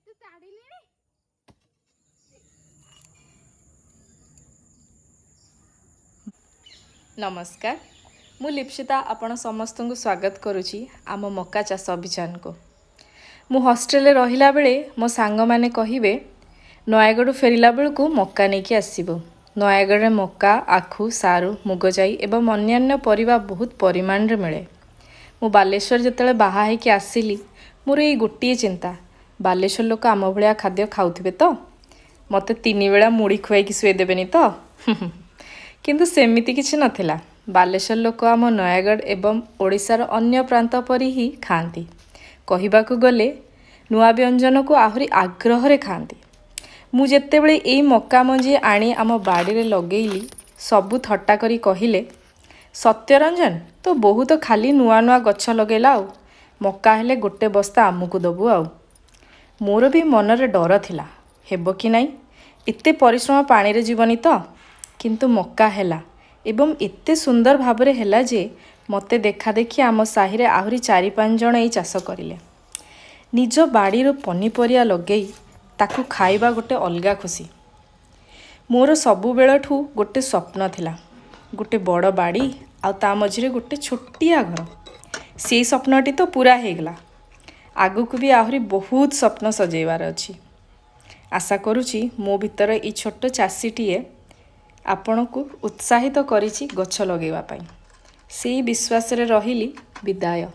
ତୁ ତାଡ଼ିଲିଣି। ନମସ୍କାର, ମୁଁ ଲିପ୍ସିତା ଆପଣ ସମସ୍ତଙ୍କୁ ସ୍ୱାଗତ କରୁଛି ଆମ ମକା ଚାଷ ଅଭିଯାନକୁ। ମୁଁ ହଷ୍ଟେଲରେ ରହିଲା ବେଳେ ମୋ ସାଙ୍ଗମାନେ କହିବେ, ନୟାଗଡ଼ରୁ ଫେରିଲା ବେଳକୁ ମକା ନେଇକି ଆସିବୁ। ନୟାଗଡ଼ରେ ମକା, ଆଖୁ, ସାରୁ, ମୁଗଜାଇ ଏବଂ ଅନ୍ୟାନ୍ୟ ପରିବା ବହୁତ ପରିମାଣରେ ମିଳେ। ମୁଁ ବାଲେଶ୍ୱର ଯେତେବେଳେ ବାହା ହେଇକି ଆସିଲି, ମୋର ଏଇ ଗୋଟିଏ ଚିନ୍ତା, ବାଲେଶ୍ୱର ଲୋକ ଆମ ଭଳିଆ ଖାଦ୍ୟ ଖାଉଥିବେ ତ, ମୋତେ ତିନିବେଳା ମୁଢ଼ି ଖୁଆଇକି ଶୁଏଇ ଦେବେନି ତ? କିନ୍ତୁ ସେମିତି କିଛି ନଥିଲା। ବାଲେଶ୍ୱର ଲୋକ ଆମ ନୟାଗଡ଼ ଏବଂ ଓଡ଼ିଶାର ଅନ୍ୟ ପ୍ରାନ୍ତ ପରି ହିଁ ଖାଆନ୍ତି। କହିବାକୁ ଗଲେ ନୂଆ ବ୍ୟଞ୍ଜନକୁ ଆହୁରି ଆଗ୍ରହରେ ଖାଆନ୍ତି। ମୁଁ ଯେତେବେଳେ ଏଇ ମକା ମଞ୍ଜି ଆଣି ଆମ ବାଡ଼ିରେ ଲଗେଇଲି, ସବୁ ଥଟ୍ଟା କରି କହିଲେ, ସତ୍ୟରଞ୍ଜନ ତୋ ବୋହୂ ତ ଖାଲି ନୂଆ ନୂଆ ଗଛ ଲଗେଇଲା, ଆଉ ମକା ହେଲେ ଗୋଟେ ବସ୍ତା ଆମକୁ ଦେବୁ। ଆଉ ମୋର ବି ମନରେ ଡର ଥିଲା, ହେବ କି ନାହିଁ, ଏତେ ପରିଶ୍ରମ ପାଣିରେ ଯିବନି ତ? କିନ୍ତୁ ମକା ହେଲା ଏବଂ ଏତେ ସୁନ୍ଦର ଭାବରେ ହେଲା ଯେ ମୋତେ ଦେଖାଦେଖି ଆମ ସାହିରେ ଆହୁରି ଚାରି ପାଞ୍ଚ ଜଣ ଏଇ ଚାଷ କରିଲେ। ନିଜ ବାଡ଼ିରୁ ପନିପରିବା ଲଗେଇ ତାକୁ ଖାଇବା ଗୋଟେ ଅଲଗା ଖୁସି। ମୋର ସବୁବେଳଠୁ ଗୋଟେ ସ୍ୱପ୍ନ ଥିଲା, ଗୋଟେ ବଡ଼ ବାଡ଼ି ଆଉ ତା ମଝିରେ ଗୋଟେ ଛୋଟିଆ ଘର। ସେଇ ସ୍ୱପ୍ନଟି ତ ପୂରା ହେଇଗଲା, ଆଗକୁ ବି ଆହୁରି ବହୁତ ସ୍ୱପ୍ନ ସଜେଇବାର ଅଛି। ଆଶା କରୁଛି ମୋ ଭିତରେ ଏଇ ଛୋଟ ଚାଷୀଟିଏ ଆପଣଙ୍କୁ ଉତ୍ସାହିତ କରିଛି ଗଛ ଲଗେଇବା ପାଇଁ। ସେଇ ବିଶ୍ୱାସରେ ରହିଲି, ବିଦାୟ।